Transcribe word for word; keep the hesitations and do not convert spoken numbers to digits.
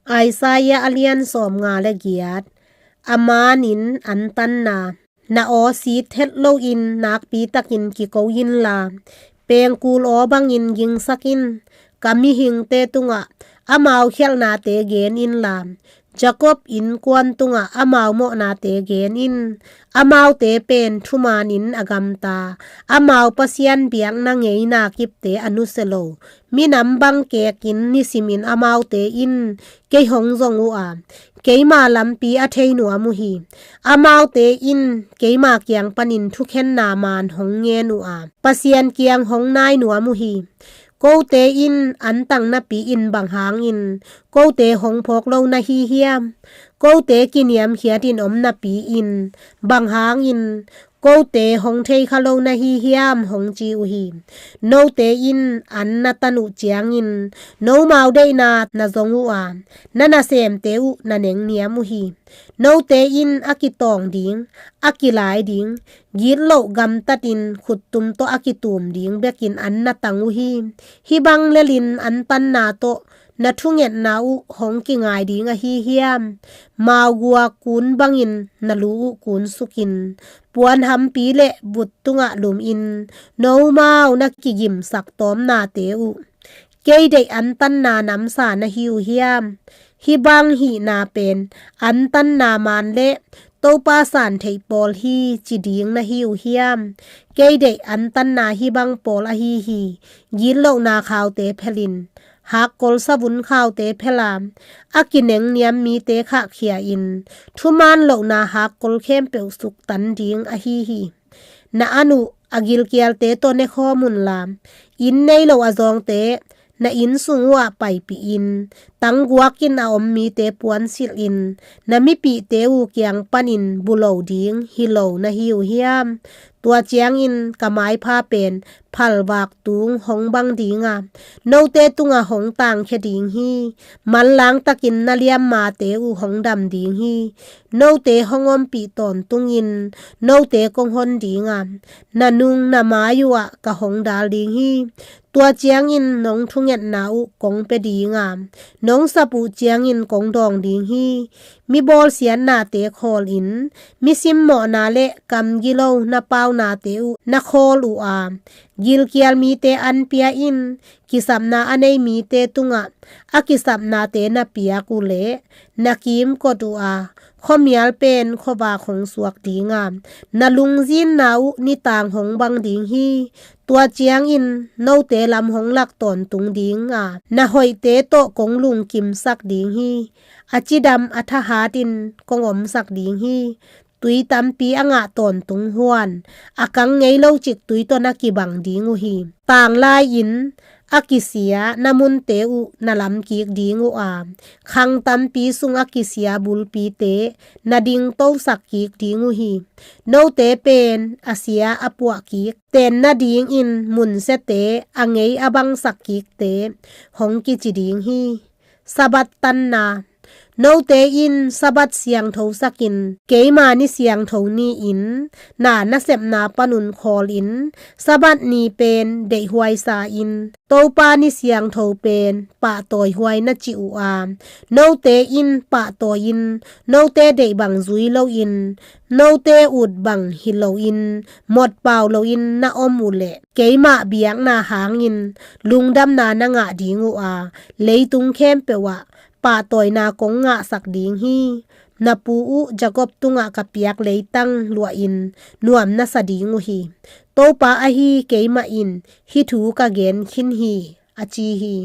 Isaiah a lian sawmnga le giat. A manin antanna. Na aw sit het loin nakpitakin kiko inla, pengkul aw bangin gingsak in. Ka mihingte tungah amau khialhnate gen inla, Jacob innkuan tungah amau mawhnate gen in. Amaute pen thumanin a gamta, amau Pasian biakna ngeina kipte a nusia lo. Minam bang kekin nisimin amaute in kei hong zong uh a, keima lampi a thei nuam uh hi. Amaute in keima kiang panin thukhenna man hong ngen uh a, Pasian kiang hong nai nuam uh hi. Kote in antang napi-in bang hangin kote hong phawk lo na hi hiam? Kote kiniamkhiatin om napi-in bang hangin kote hong thei kha lo na hi hiam, hong ci uh hi. Note in an na tan uh ciangin nomau deihna na zong uh a, na nasemte uh na nengniam uh hi. Note in a kitawng ding, a kilai ding, gitloh gamtatin khuttum tawh a kitum ding bekin an na tang uh hi. Hih bang lelin antanna tawh na thungetna uh hong kingai ding ahi hiam? Mau guak kun bangin na lu uh kunsukin, puanhampi le vut tungah lumin nomau na kigimsak tawmnate uh. Kei deih antanna namsa na hi uh hiam? Hih bang hihna pen antanna man le Topa san theih pawl hi ci ding na hi uh hiam? Kei deih antanna hih bang pawl ahi hi. Gitlohna khaute phelin, hakkol savun khaute phela, a kinengniam mite khahkhia in, thuman lohna hakkol khempeuh suktan ding ahi hi. Na an uh a gilkialte tawh nekhawm unla, inn nei lo a zawngte na inn sung uhah paipih in, tangguakin a om mite puansilh in, na mipihte uh kiang panin bulo ding hi lo na hi uh hiam? Tua ciangin ka maipha pen phalvak tung hong bang ding a, note tungah hong tangkhia ding hi. Manlang takin na liammate uh hong dam ding hi. Note hong ompih tawntungin note kong hon ding a, na nung na mai uhah ka hong dal ding hi. Tua ciangin nong thungetna uh kong pia ding a, nong sap uh ciangin kong dawng ding hi. Mi bawlsiatnate khawlin, mi simmawhna le kamgilo na paunate uh na khawl uh a, gilkial mite an pia in, kisapna a nei mite tungah a kisapnate na piak uh leh na kimkot uh a, khuamial pen khuavak hong suak ding a, na lungzinna uh nitang hong bang ding hi. Tua ciangin note lam hong lak tawntung ding a, na hoihte tawh kong lungkimsak ding hi. A cidam a thahatin kong omsak ding hi. Tui tampi a ngah tawntung huan, a kang ngei lo cik tui tawh na kibang ding uh hi. Tanglai-in a kisia na munte uh na lam kik ding uh a, khang tampi sung a kisia bulpite na dingtosak kik ding uh hi. Note pen a sia a puah kik, tenna dingin munsiate a ngei a bangsak kikte hong kici ding hi. Sabbath tanna. Note in Sabbath siangthosakin, keima ni siangtho ni-in na nasepna panun khawlin, Sabbath ni pen deihhuaisa in, Topa ni siangtho pen pahtawihuai na cih uh a, note in pahtawi-in, note deih bang zui loin, note ut bang hi loin, motpau loin na om uh leh, keimah biakna hangin lungdamna na ngah ding uh a, leitung khempeuh ah pahtawina kong ngahsak ding hi. Na pu uh Jacob tungah ka piak leitang luahin nuam na sa ding uh hi. Topa ahi keimah in hih thu ka gen khin hi, a ci hi.